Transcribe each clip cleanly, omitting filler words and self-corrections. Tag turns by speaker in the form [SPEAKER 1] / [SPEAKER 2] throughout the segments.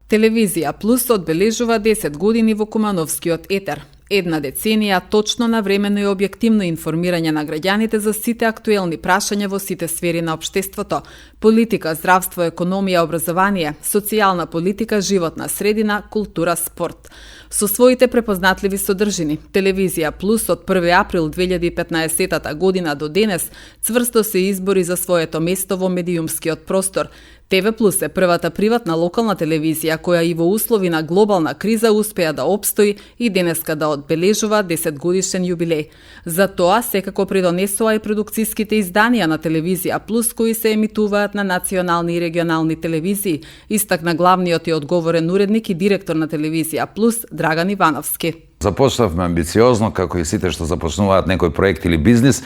[SPEAKER 1] Телевизија Плюс одбележува 10 години во кумановскиот етер. Една деценија точно, навремено и објективно информирање на граѓаните за сите актуелни прашања во сите сфери на општеството: политика, здравство, економија, образование, социјална политика, животна средина, култура, спорт. Со своите препознатливи содржини, Телевизија Плюс од 1 април 2015 година до денес цврсто се избори за своето место во медиумскиот простор. ТВ Плюс е првата приватна локална телевизија која и во услови на глобална криза успеа да опстои и денеска да одбележува 10 годишен јубилеј. За тоа секако придонесоа и продукцијските изданија на Телевизија Плюс кои се емитуваат на национални и регионални телевизии, истакна главниот и одговорен уредник и директор на Телевизија Плюс Драган Ивановски.
[SPEAKER 2] Започнавме амбициозно, како и сите што започнуваат некој проект или бизнис,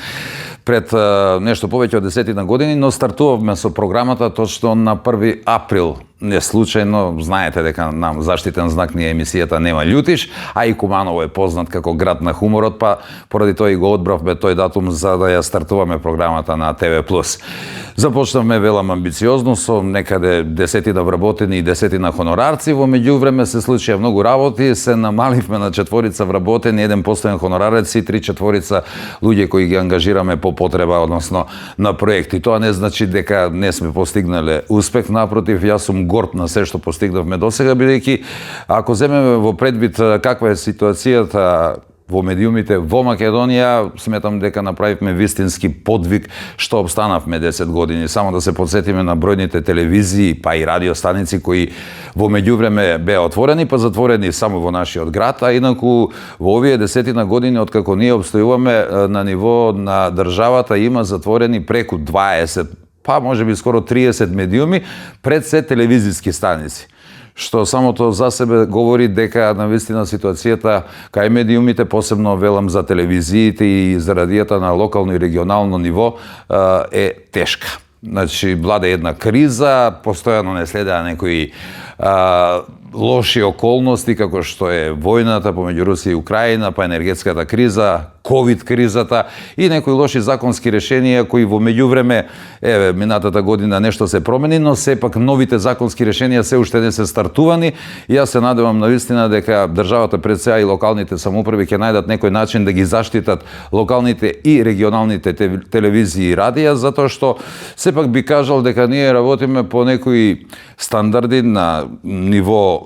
[SPEAKER 2] пред нешто повеќе од 10 години, но стартувавме со програмата точно на 1 април. Не случајно, знаете дека нам заштитен знак ни е емисијата Нема љутиш, а и Куманово е познат како град на хуморот, па поради тоа и го одбравме тој датум за да ја стартуваме програмата на ТВ Плюс. Започнавме велам амбициозно со некаде 10 вработени и 10 хонорарци, во меѓувреме се случија многу работи, се намаливме на 4 вработени, 1 постојан хонорарец и 3-4 луѓе кои ги ангажираме по потреба, односно на проекти. Тоа не значи дека не сме постигнале успех, напротив, јас сум горд на се што постигнавме досега, бидејќи ако земеме во предвид каква е ситуацијата во медиумите во Македонија, сметам дека направивме вистински подвиг што обстанавме 10 години. Само да се подсетиме на бројните телевизии, па и радиостаници кои во меѓувреме беа отворени, па затворени само во нашиот град, а инаку во овие 10 години откако ние обстојуваме на ниво на државата има затворени преку 20, па можеби скоро 30 медиуми пред се телевизиски станици. Што самото за себе говори дека навистина ситуацијата кај медиумите, посебно велам за телевизиите и за радијата на локално и регионално ниво, е тешка. Значи, владе една криза, постојано не следеа некои лоши околности, како што е војната помеѓу Русија и Украина, па енергетската криза, ковид кризата и некои лоши законски решенија кои во меѓувреме, минатата година нешто се промени, но сепак новите законски решенија се уште не се стартувани и јас се надевам навистина дека државата пред сега и локалните самоуправи ќе најдат некој начин да ги заштитат локалните и регионалните телевизии и радија, затоа што сепак би кажал дека ние работиме по некои стандарди на ниво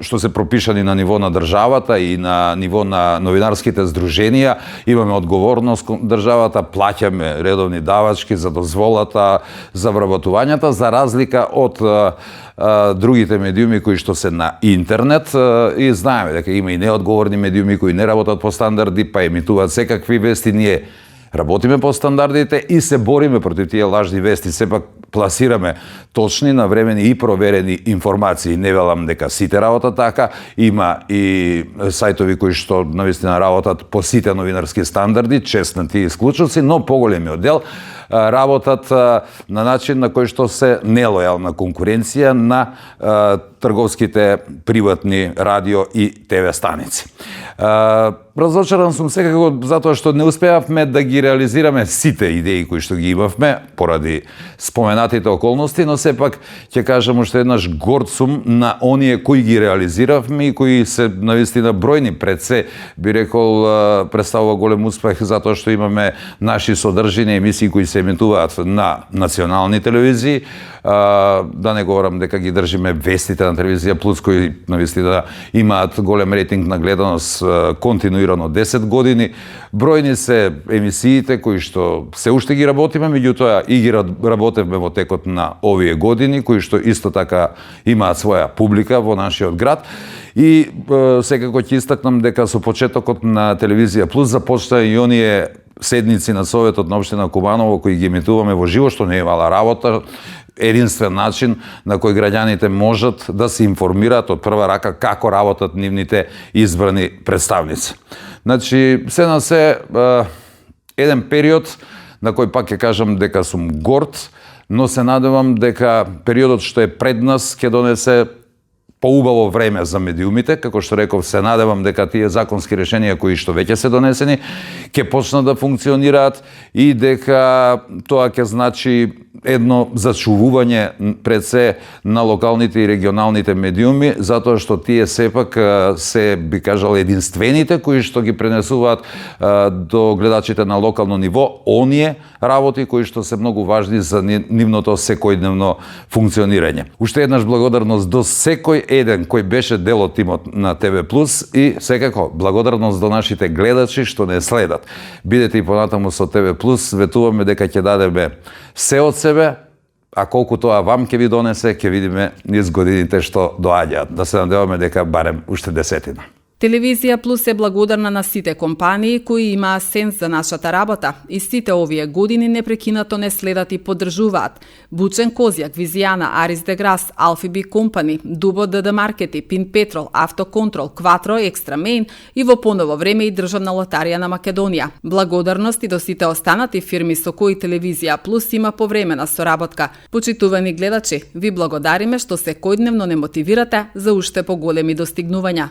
[SPEAKER 2] што се пропишани на ниво на државата и на ниво на новинарските здруженија. Имаме одговорност кон државата, плаќаме редовни давачки за дозволата, за вработувањата, за разлика од другите медиуми кои што се на интернет и знаеме дека има и неодговорни медиуми кои не работат по стандарди, па емитуваат секакви вести. Ние работиме по стандардите и се бориме против тие лажни вести, сепак пласираме точни, навремени и проверени информации. Не велам дека сите работат така, има и сајтови кои што навистина работат по сите новинарски стандарди, честнати исклучоци, но поголемиот дел работат на начин на кој што се нелојална конкуренција на трговските приватни радио и ТВ станици. Разочаран сум секако затоа што не успеавме да ги реализираме сите идеи кои што ги имавме поради споменатите околности, но сепак ќе кажам уште еднаш горд сум на оние кои ги реализиравме и кои се навистина бројни. Пред се би рекол представува голем успех затоа што имаме наши содржини емисии кои се емитуваат на национални телевизии. Да не говорам дека ги држиме вестите на Телевизија Плюс кои навистина имаат голем рейтинг на гледаност континуирано 10 години. Бројни се емисиите кои што се уште ги работиме, меѓутоа и ги работевме во текот на овие години, кои што исто така имаат своја публика во нашиот град. И секако ќе истакнам дека со почетокот на Телевизија Плюс започна и оние седници на Советот на општина Куманово кои ги емитуваме во живо, што не е мала работа, единствен начин на кој граѓаните можат да се информираат од прва рака како работат нивните избрани представници. Значи, се на се еден период на кој пак ќе кажам дека сум горд, но се надевам дека периодот што е пред нас ќе донесе поубаво време за медиумите, како што реков, се надевам дека тие законски решенија кои што веќе се донесени ќе почнат да функционираат и дека тоа ќе значи едно зачувување пред се на локалните и регионалните медиуми, затоа што тие сепак се, би кажал, единствените кои што ги пренесуваат до гледачите на локално ниво оние работи кои што се многу важни за нивното секојдневно функционирање. Уште еднаш благодарност до секој еден кој беше дел од тимот на ТВ Плюс и секако благодарност до нашите гледачи што не следат. Бидете и понатаму со ТВ Плюс, ветуваме дека ќе дадеме се од себе, а колку тоа вам ќе ви донесе, ќе видиме низ годините што доаѓаат. Да се надеваме дека барем уште 10.
[SPEAKER 1] Телевизија Плюс е благодарна на сите компании кои имаа сенс за нашата работа и сите овие години непрекинато не следат и поддржуваат. Бучен Козјак, Визијана, Арис Деграс, Алфи Компани, Дубо ДД Маркети, Пин Петрол, Автоконтрол, Кватро, Екстра Мейн и во поново време и Државна лотарија на Македонија. Благодарности до сите останати фирми со кои Телевизија Плюс има повремена соработка. Почитувани гледачи, ви благодариме што секојдневно не мотивирате за уште поголеми достигнувања.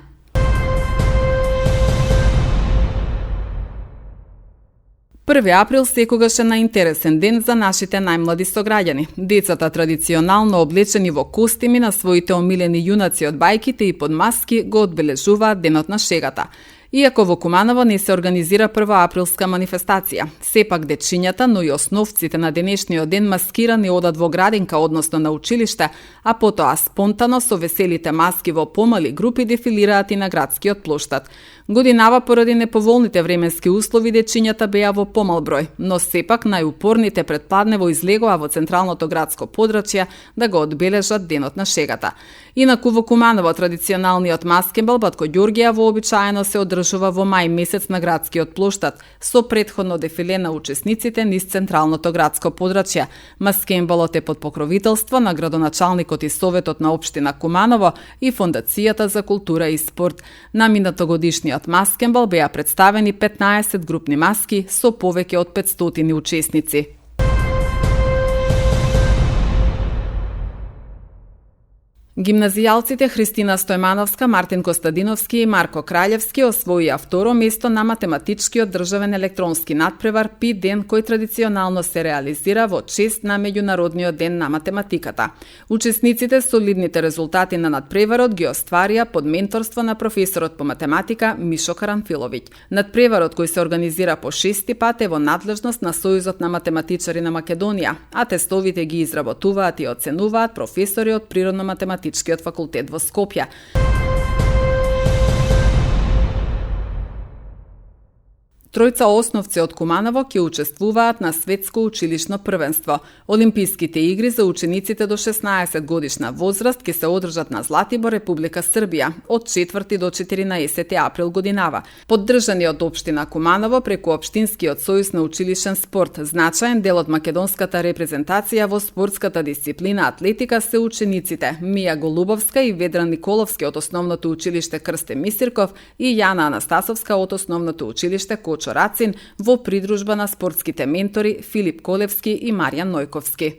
[SPEAKER 1] 1 април секогаш е најинтересен ден за нашите најмлади сограѓани. Децата традиционално облечени во костими на своите омилени јунаци од бајките и под маски го одбележуваат денот на шегата. Иако во Куманово не се организира 1 априлска манифестација, сепак дечињата, но и основците на денешниот ден маскирани одат во градинка, односно на училиште, а потоа спонтано со веселите маски во помали групи дефилираат и на градскиот плоштад. Годинава поради неповолните временски услови дечињата беа во помал број, но сепак најупорните предпладнево излегоа во централното градско подрачје да го одбележат денот на шегата. Инаку во Куманово традиционалниот маскенбал Батко Ѓорѓија вообичаено се одржува во мај месец на градскиот плоштад со претходно дефиле на учесниците низ централното градско подрачје. Маскенбалот е под покровителство на градоначалникот и Советот на општина Куманово и Фондацијата за култура и спорт. На минатогодишниот маскенбал беа представени 15 групни маски со повеќе од 500 учесници. Гимназијалците Христина Стојмановска, Мартин Костадиновски и Марко Краљевски освоија второ место на математичкиот државен електронски надпревар ПИ ден кој традиционално се реализира во чест на меѓународниот ден на математиката. Учесниците солидните резултати на надпреварот ги остварија под менторство на професорот по математика Мишо Карамфиловиќ. Надпреварот кој се организира по 6-ти пат е во надлежност на Сојузот на математичари на Македонија, а тестовите ги изработуваат и оценуваат професори од Природно-математичкиот факултет во Скопје. Тројца основци од Куманово ќе учествуваат на светско училишно првенство. Олимписките игри за учениците до 16 годишна возраст ќе се одржат на Златибор, Република Србија, од 4 до 14 април годинава. Поддржани од општина Куманово преку Општинскиот сојуз на училишен спорт, значаен дел од македонската репрезентација во спортската дисциплина атлетика се учениците Мија Голубовска и Ведран Николовски од основното училиште Крсте Мисирков и Јана Анастасовска од основното училиште Кочо Рацин во придружба на спортските ментори Филип Колевски и Маријан Нојковски.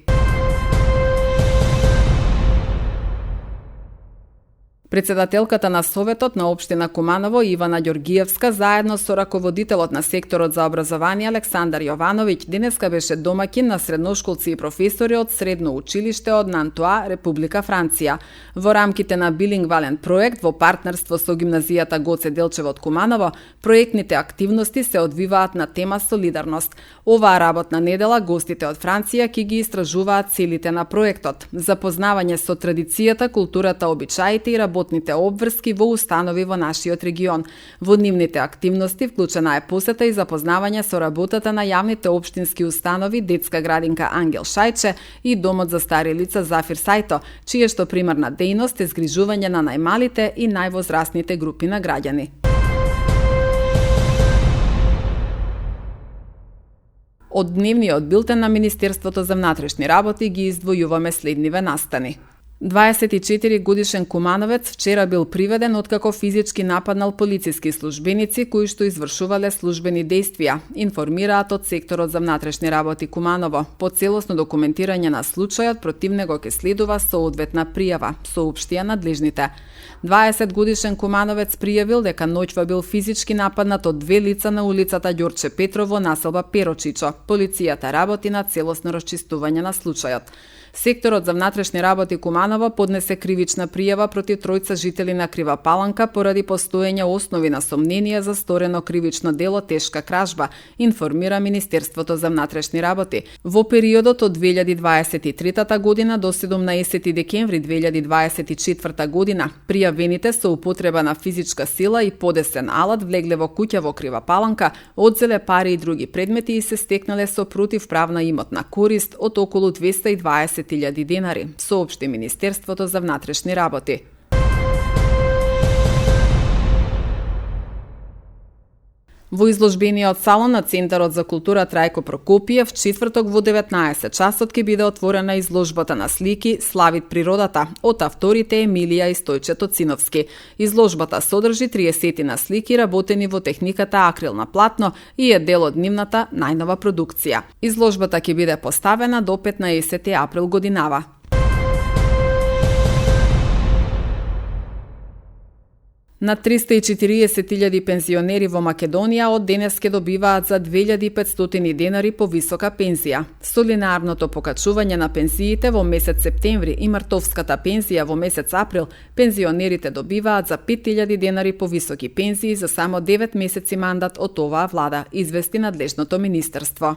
[SPEAKER 1] Председателката на Советот на општина Куманово Ивана Ѓоргиевска заедно со раководителот на секторот за образование Александар Јовановиќ денеска беше домаќин на средношколци и професори од средно училиште од Нантуа, Република Франција. Во рамките на билингвален проект во партнерство со гимназијата Гоце Делчево од Куманово, проектните активности се одвиваат на тема солидарност. Оваа работна недела гостите од Франција ќе ги истражуваат целите на проектот, запознавање со традицијата, културата, обичаите и работните обврски во установи во нашиот регион. Во нивните активности вклучена е посета и запознавање со работата на јавните општински установи Детска градинка Ангел Шајче и Домот за стари лица Зафир Сајто, чие што примарна дејност е згрижување на најмалите и највозрастните групи на граѓани. Од дневниот билтен на Министерството за внатрешни работи ги издвојуваме следниве настани. 24 годишен Кумановец вчера бил приведен откако физички нападнал полициски службеници кои што извршувале службени дејствија, информираат од секторот за внатрешни работи Куманово. По целосно документирање на случајот против него ќе следува соодветна пријава, соопштија надлежните. 20 годишен Кумановец пријавил дека ноќва бил физички нападнат од две лица на улицата Ѓорче Петрово, населба Перочичо. Полицијата работи на целосно расчистување на случајот. Секторот за внатрешни работи Куманово поднесе кривична пријава против тројца жители на Крива Паланка поради постоење основи на сомнение за сторено кривично дело тешка кражба, информира Министерството за внатрешни работи. Во периодот од 2023 година до 17 декември 2024 година пријавените со употреба на физичка сила и подесен алат влегле во куќа во Крива Паланка, одзеле пари и други предмети и се стекнале со противправна имотна корист од околу 220.000 денари, соопшти Министерството за внатрешни работи. Во изложбениот салон на Центарот за култура Трајко Прокопиев, четврток во 19 часот ќе биде отворена изложбата на слики "Славит природата" од авторите Емилија и Стојче Тоциновски. Изложбата содржи 30 слики работени во техниката акрил на платно и е дел од нивната најнова продукција. Изложбата ќе биде поставена до 15 април годинава. На 340.000 пензионери во Македонија од денес ке добиваат за 2.500 денари повисока пензија. Со линеарното покачување на пензиите во месец септември и мартовската пензија во месец април, пензионерите добиваат за 5.000 денари повисоки пензии за само 9 месеци мандат од оваа влада, извести надлежното министерство.